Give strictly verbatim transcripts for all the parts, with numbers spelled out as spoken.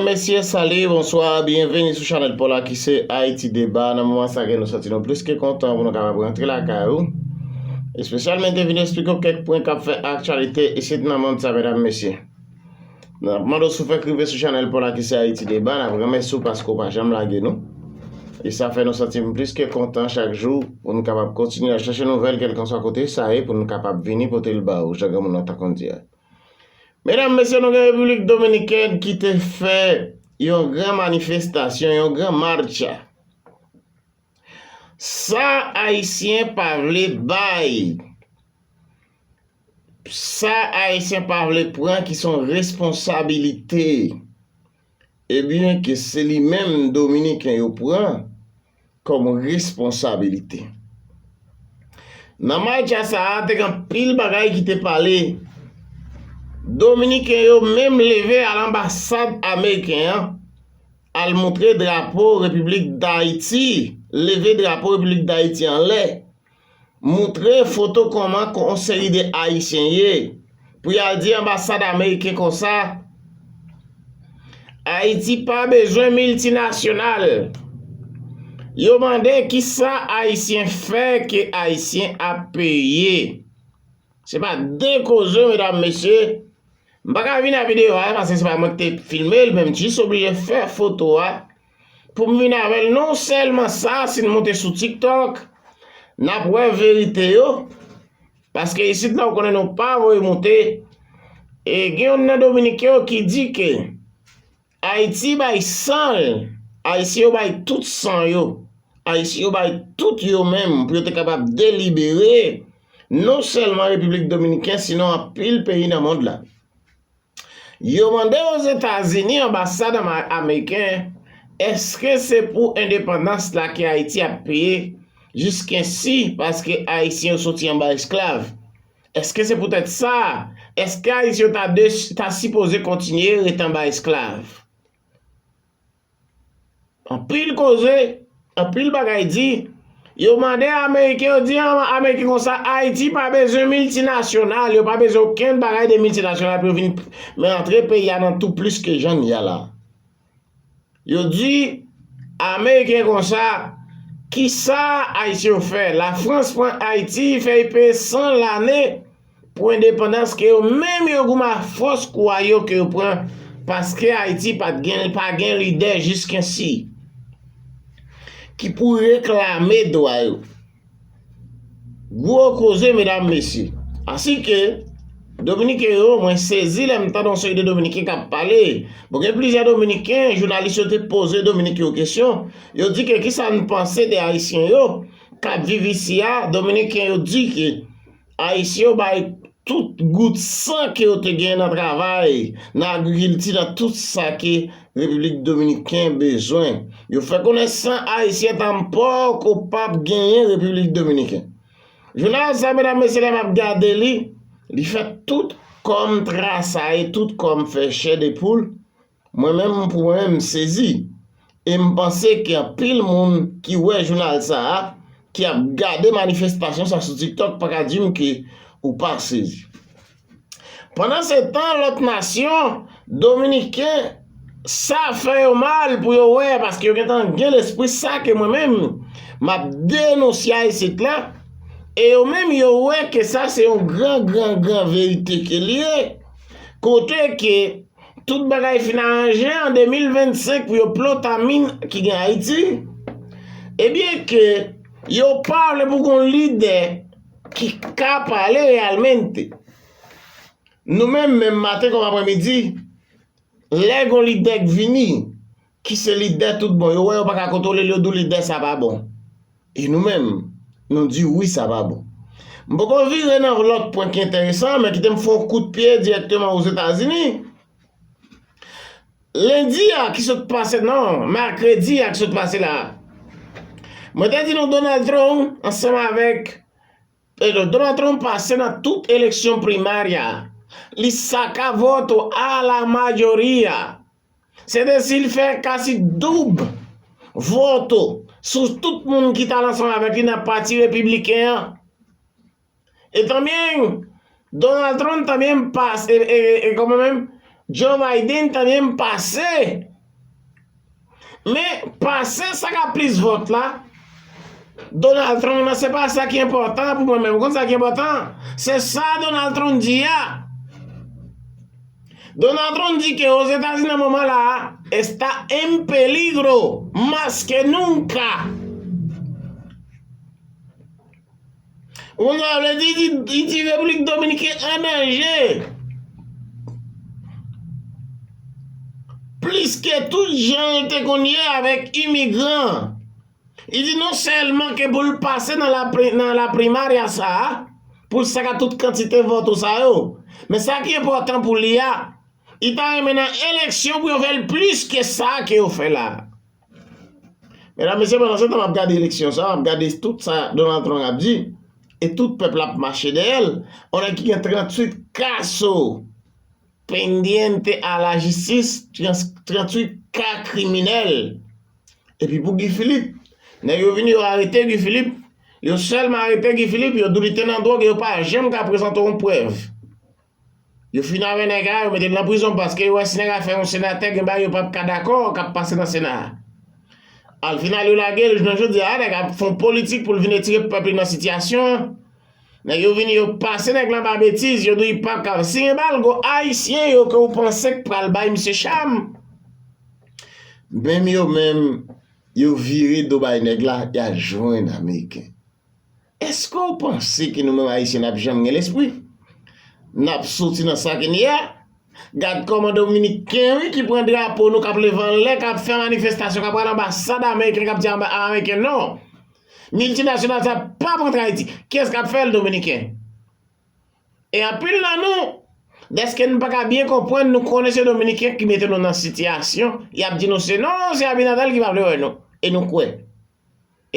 Mesye, sali, bonswa, byenveni sou chanèl pa w la ki se Ayiti Deba. Nan moman sa gen nou santi nou plis ke kontan pou nou kapab rantre lakay ou. Espesyalman te vin eksplike w kèk pwen k ap fè aktyalite isit nan mond sa, medam, mesye. N ap mande w si w fèk rive sou chanèl pa w la ki se Ayiti Deba, n ap remèsye w paske w pa janm lage nou. E sa fè nou santi m plis ke kontan chak jou pou nou kapab kontinye al chache nouvèl kèlkanswa kote sa ye pou nou kapab vini pote l ba ou, jan granmoun nan ta konn di a. Medam, mesye, nou gen Repiblik Dominikèn ki te fè yon gran manifestasyon, yon gran match. Sa Ayisyen pa vle bay, sa Ayisyen pa vle pran ki se yon responsabilite, ebyen, ke se li menm Dominiken yo pran kòm responsabilite. Nan match sa a, te gen anpil bagay ki te pale. Dominiken yo menm leve al anbasad ameriken an, al montre drapo Repiblik Dayiti, leve drapo Repiblik Dayiti anlè, montre foto kòman yon seri de Ayisyen ye, pou y al di anbasad ameriken konsa, Ayiti pa bezwen miltinasyonal. Yo mande kisa Ayisyen fè ke Ayisyen ap peye. Se pa de koze, medam, mesye. M pa ka vin a videyo a, paske se pa mwen ki te filme l, men m jis oblije fè foto a pou m vin avè l. Non sèlman sa, si n monte sou TikTok, n ap wè verite yo. Paske isit la, ou konnen nou pa voye monte. E gen youn nan Dominiken yo ki di ke Ayiti bay san l, Ayisyen yo bay tout san yo, Ayisyen yo bay tout yo menm pou yo te kapab delibere non sèlman Repiblik Dominikèn, sinon anpil peyi nan mond la. Yo mande Ozetazini, anbasad ama-, ameriken, èske se pou endepandans la ke Ayiti ap peye jiskensi paske Ayisyen yo soti anba esklav? Èske se poutèt sa? Èske Ayisyen yo ta de, ta sipoze kontinye ret anba esklav? Anpil koze, anpil bagay di. Yo mande Ameriken, yo di Ameriken konsa, Ayiti pa bezwen miltinasyonal, yo pa bezwen okenn bagay de miltinasyonal pou yo vin rantre peyi a nan tou plis ke jan n ye a la. Yo di Ameriken konsa, kisa Ayisyen yo fè? Lafrans pran Ayiti, fè y peye san lane pou endepandans ke yo menm yo goumen a fòs kou a yo ke yo pran, paske Ayiti pa t gen, pa gen lidè jiskensi ki pou reklame dwa yo. Gwo koze, medam, mesye. Asike, Dominiken yo, mwen sezi lè m tande yon seri de Dominiken k ap pale. Bon, gen plizyè Dominiken, jounalis yo te poze Dominiken yo kesyon. Yo di ke kisa n panse de Ayisyen yo k ap viv isi a. Dominiken yo di ke Ayisyen yo bay tout gout san ke yo te gen nan travay, nan agrikilti, nan tout sa ke Repiblik Dominiken bezwen. Yo fè konnen san Ayisyen ta poko p ap genyen Repiblik Dominiken. Jounal sa, medam, mesye, lè m ap gade li, li fè tout kò m trasaye, tout kò m fè chè de poul. Mwen menm, pou mwen menm, m sezi. E m panse ke anpil moun ki wè jounal sa a, ki ap gade manifestasyon sa sou TikTok, pa ka di m ke ou pa sezi. Pandansetan, lòt nasyon, Dominiken, sa fè yo mal pou yo wè, paske yo gentan gen lespri sa ke mwen menm, m ap denonse a isit la, e yo menm, yo wè ke sa se yon gran, gran, gran verite ke l ye, kote ke tout bagay fin aranje an de mil vennsenk pou yo plota min ki gen Ayiti, ebyen ke yo pa vle pou gon lidè ki ka pale reyèlmente. Nou menm, menm maten kòm aprèmidi, lè gon lidè k vini, ki se lidè tout bon, yo wè yo pa ka kontwole l, yo di w lidè sa pa bon. E nou menm, nou di wi, sa pa bon. M poko vire nan lòt pwen ki enteresan, men kite m fè yon kout pye dirèkteman Ozetazini. Lendi a ki sot pase, non, mèkredi a ki sot pase la. Mwen te di nou Donald Trump ansanm avèk, e, Donald Trump pase nan tout eleksyon primarya. Li saka voto a la mayoria. Se de si l fè kasi doub voto sou tout moun ki t al ansanm avèk li nan pati repibliken an. E tanbyen, Donald Trump tanbyen pase, e, e, e, e kòman menm? Joe Biden tanbyen pase Men, pase sa k ap plis vòt la, Donald Trump nan, se pa sa ki enpòtan pou mwen menm. Ou konn sa ki enpòtan? Se sa Donald Trump di a. Donald Trump di ke Ozetazini nan moman la a, está en peligro más que nunca. Ou konn sa vle di? Li di, li di Repiblik Dominiken an danje. Plis ke tout jan l te konn ye avèk imigran. Li di non sèlman ke pou l pase nan la pri-, nan la primaria sa a, pou l saka tout kantite vòt ou sa yo. Men sa ki enpòtan pou li a, li ta renmen nan eleksyon pou yo fè l plis ke sa ke yo fè la. Medam, mesye, pandan se tan m ap gade eleksyon sa, m ap gade tout sa Donald Trump ap di, e tout pèp la ap mache dèyè l. On nèg ki gen tranntuit caso pendiente a la justice, tranntuit ka kriminèl. Epi pou Guy Philippe, nèg yo vini, yo arete Guy Philippe, yo sèlman arete Guy Philippe, yo di w li te nan dwòg, yo pa janm ka prezante yon prèv. Yo fin avè nèg la, yo mete l nan prizon paske yo wè si nèg la fè yon senatè, gen bagay yo p ap ka dakò k ap pase nan Sena a. Al final, yo lage l, jounen jodi a, nèg ap fè yon politik pou l vin retire pèp li nan sitiyasyon an. Nèg yo vini, yo pase nèg la anba betiz, yo di w li p ap ka. Si gen balgo ayisyen yo ke w panse k pral bay misye cham, menm yo menm, yo vire do bay nèg la, y al jwenn Ameriken. Èske w panse ke nou menm Ayisyen n ap janm gen lespri? N ap soti nan sa ke n ye a? Gad kòman Dominiken, wi, ki pran drapo nou, k ap leve anlè, k ap fè manifestasyon, k ap pral anbasad ameriken, k ap di Ameriken non. Miltinasyonal sa p ap rantre Ayiti. Kiyès k ap fè l? Dominiken. E anpil nan nou, dèske nou pa ka byen konprann, nou konnen se Dominiken ki mete nou nan sitiyasyon, y ap di nou se non, se Abinader ki pa vle wè nou. E nou kwè.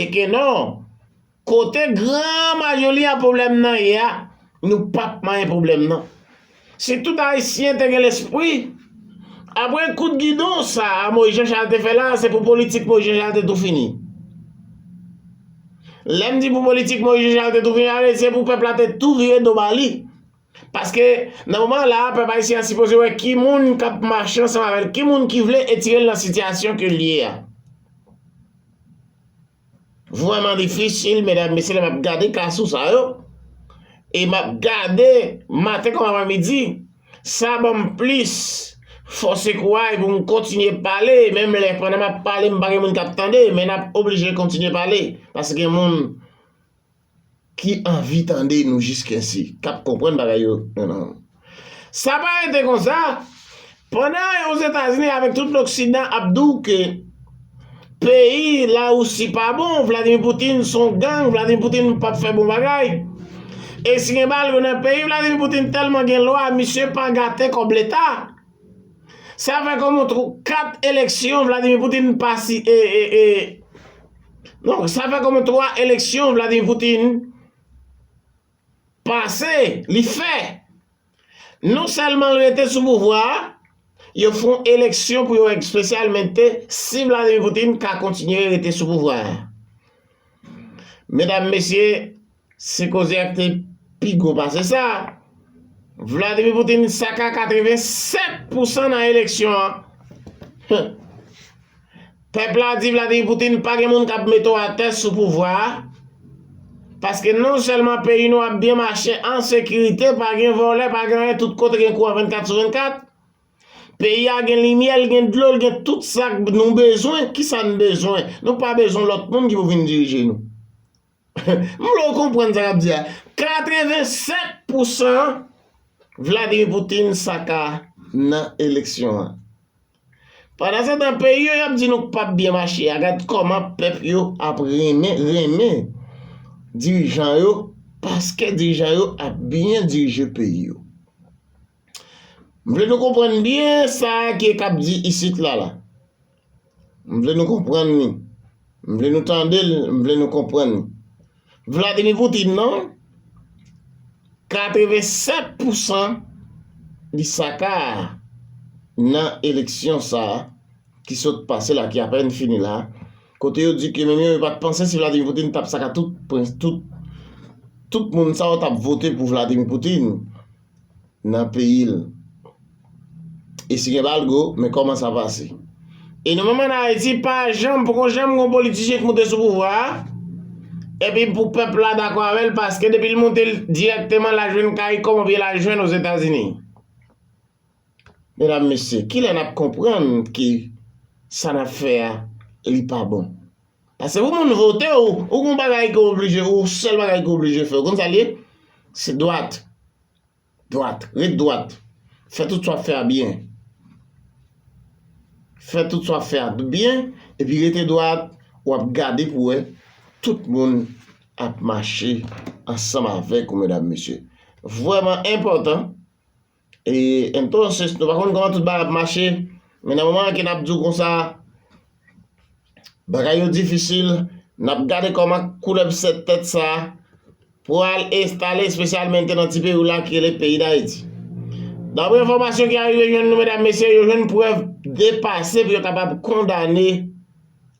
E ke non, kote gran majoli a pwoblèm nan ye a, nou p ap manyen pwoblèm nan. Si tout Ayisyen te gen lespri, apre kout gidon sa a Moyiz Jan Chal te fè la, se pou politik Moyiz Jan Chal te tou fini. Lè m di pou politik Moyiz Jan Chal te tou fini, ale se pou pèp la te tou vire do ba li. Paske nan moman la, pèp ayisyen an sipoze wè ki moun k ap mache ansanm avè l, ki moun ki vle etire l nan sitiyasyon ke l ye a. Vrèman difisil, medam, mesye, lè m ap gade ka sou sa yo, e m ap gade maten kòm aprèmidi, sa ban m plis fòs e kouraj pou m kontinye pale, menm lè pandan m ap pale, m pa gen moun k ap tande, men n ap oblije kontinye pale, paske gen moun ki anvi tande nou jiskensi, k ap konprann bagay yo. Non, non. Sa pa rete konsa. Pandan Ozetazini avèk tout Loksidan ap di w ke peyi Larisi pa bon, Vladimir Putin se yon gang, Vladimir Putin p ap fè bon bagay. E si gen balgo nan peyi, Vladimir Putin tèlman gen lwa, misye pa gate kòb leta. Sa fè kòman tro-, kat eleksyon Vladimir Putin pa si, e, e, e, non, sa fè kòman twa eleksyon Vladimir Putin pase, li fè. Non sèlman l rete sou pouvwa a, yo fè yon eleksyon pou yo espesyalmente si Vladimir Putin ka kontinye rete sou pouvwa a. Medam, mesye, se koze a ki te pi gwo pase sa. Vladimir Putin saka katrevennsèt pousan nan eleksyon an. Pèp la di Vladimir Putin pa gen moun k ap mete w atè sou pouvwa a. Paske non sèlman peyi nou ap byen mache an sekirite, pa gen vòlè, pa gen anyen, tout kote gen kouran vennkat sou vennkat. Peyi a gen limyè, l gen dlo, l gen tout sa nou bezwen. Kisa n bezwen? Nou pa bezwen lòt moun ki pou vin dirije nou. M vle w konprann sa k ap di a. Katrevennsèt pousan Vladimir Putin saka nan eleksyon an. Pandan se tan, peyi yo y ap di nou k p ap byen mache a, gad kòman pèp yo ap renmen, renmen dirijan yo, paske dirijan yo ap byen dirije peyi yo. M vle nou konprann byen sa ke k ap di isit la la. M vle nou konprann li. M vle nou tande l, m vle nou konprann li. Vladimir Putin nan, katrevennsèt pousan li saka nan eleksyon sa a ki sot pase la, ki apèn fini la, kote yo di ke menm yo, yo pa t panse si Vladimir Putin t ap saka tout, tout, tout moun sa yo t ap vote pou Vladimir Putin nan peyi l. E si gen balgo, men kòman sa pase. E nou menm ann Ayiti, pa janm, poko janm gen yon politisyen ki moute sou pouvwa a, epi pou pèp la dakò avè l, paske depi l moute l dirèkteman, l al jwenn CARICOM oubyen l al jwenn Ozetazini. Medam, mesye, kilè n ap konprann ke sa n ap fè a, li pa bon? Paske pou moun vote w, ou gon bagay ke w oblije, ou sèl bagay ke w oblije fè. Ou konn sa l ye? Se dwat. Dwat. Ret dwat. Fè tout sa w ap fè a byen. Fè tout sa w ap fè a byen, epi rete dwat, w ap gade pou wè tout moun ap mache ansanm avèk ou, medam, mesye. Vrèman enpòtan. E, entonces, nou pa konn kòman tout bagay ap mache, men nan moman ke n ap di w konsa, bagay yo difisil, n ap gade kòman koulèb sèt tèt sa a pral enstale espesyalmente nan ti peyi w la ki rele peyi Dayiti. Dapre enfòmasyon ki arive jwenn nou, medam, mesye, yo jwenn prèv depase pou yo kapab kondane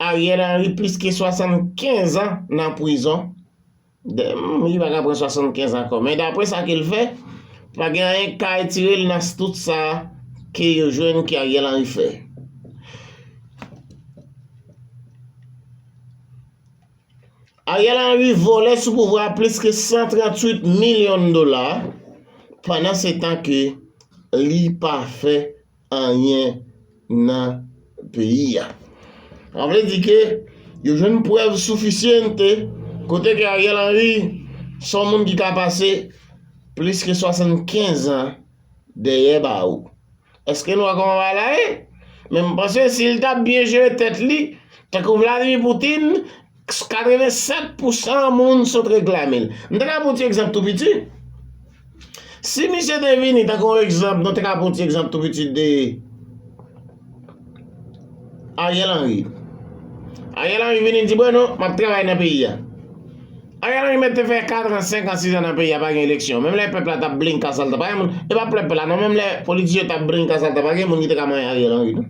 Ariel Henry plis ke swasannkenz an nan prizon. Dè, hmm, li pa ka pran swasannkenz ankò. Men dapre sa ke l fè, pa gen anyen k ka retire l nan tout sa ke yo jwenn ke Ariel Henry fè. Ariel Henry vòlè sou pouvwa a plis ke san tranntuit milyon dola, pandan se tan ke li pa fè anyen nan peyi a. Sa vle di ke yo jwenn prèv sifisyante kote ke Ariel Henry se yon moun ki ka pase plis ke swasannkenz an dèyè bawo. Èske nou wè kòman bagay la ye? Men m panse si l t ap byen jere tèt li, tankou Vladimir Putin, katrevennsèt pousan moun sot reklame l. M ta ka pran yon ti egzanp tou piti. Si misye te vini, tankou yon egzanp, nou te ka pran yon ti egzanp tou piti de Ariel Henry. Ariel Henry vini di, "Bon, non, m ap travay nan peyi a." Ariel Henry mèt te fè kat an, senk an, sis an nan peyi a, pa gen eleksyon. Menm lè pèp la t ap blinka sa l t ap, pa gen moun, e pa pèp la, non, menm lè politisyen t ap blinka sa l t ap, pa gen moun ki te ka manyen Ariel Henry, non.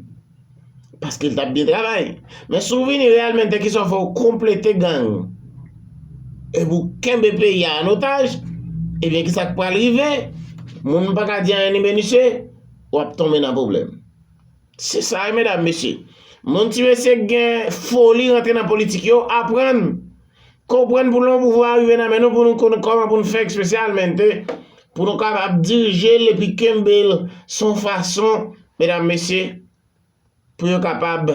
Paske l t ap byen travay. Men si w vini reyèlman, te kisa w fè w konplete gang, epi w kenbe peyi a an otaj, ebyen, kisa k pral rive? Moun pa ka di anyen ni men ni se, w ap tonbe nan pwoblèm. Se sa, wi, medam, mesye. Moun ti mesye k gen foli rantre nan politik yo, aprann, konprann pou lè yon pouvwa rive nan men nou, pou nou konn kòman pou nou fè espesyalmente, pou nou kapab dirije l epi kenbe l se yon fason, medam, mesye, pou yo kapab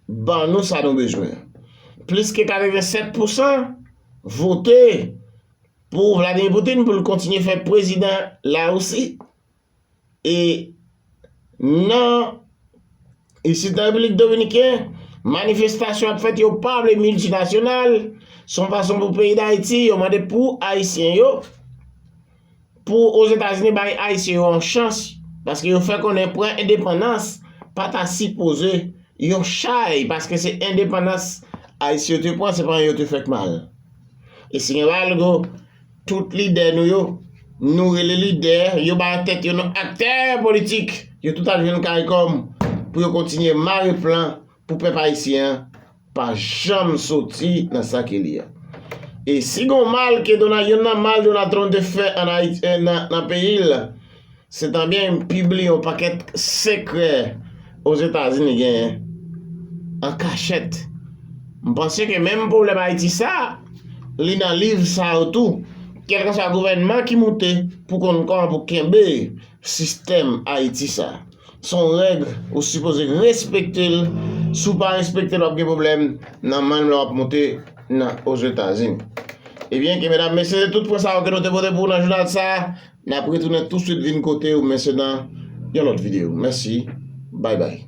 ban nou sa nou bezwen. Plis ke katrevennsèt pousan vote pou Vladimir Putin pou l kontinye fè prezidan Larisi. E nan, isit nan Repiblik Dominiken, manifestasyon ap fèt, yo pa vle miltinasyonal, se yon fason pou peyi Dayiti, yo mande pou Ayisyen yo, pou Ozetazini bay Ayisyen yo yon chans, paske yo fè konnen pran endepandans pa ta sipoze yon chay, paske se endepandans Ayisyen yo te pran, se pa yo te fèk mal. E si gen bagay, tout lidè nou yo, nou rele lidè, yo bay tèt yo non aktè politik, yo tout al jwenn CARICOM pou yo kontinye mare plan pou pèp ayisyen an pa janm soti nan sa ke li a. E si gon mal ke Donald, youn nan mal Donald Trump te fè an Ayiti, eh, nan, nan peyi l, se tanbyen pibliye yon pakèt sekrè Ozetazini genyen an kachèt. M panse ke menm pwoblèm Ayiti sa, li nan liv sa yo tou. Kèlkanswa gouvènman ki moute pou konn kòman pou kenbe sistèm Ayiti sa. Se yon règ ou sipoze respekte l. Si w pa respekte l, w ap gen pwoblèm nan menm lè w ap moute nan Ozetazini. Ebyen, ke medam, mesye, se tout pwen sa yo ke nou te pote pou w nan jounal sa. N ap retounen touswit vin kote w, men se nan yon lòt videyo. Mèsi. Bay bay.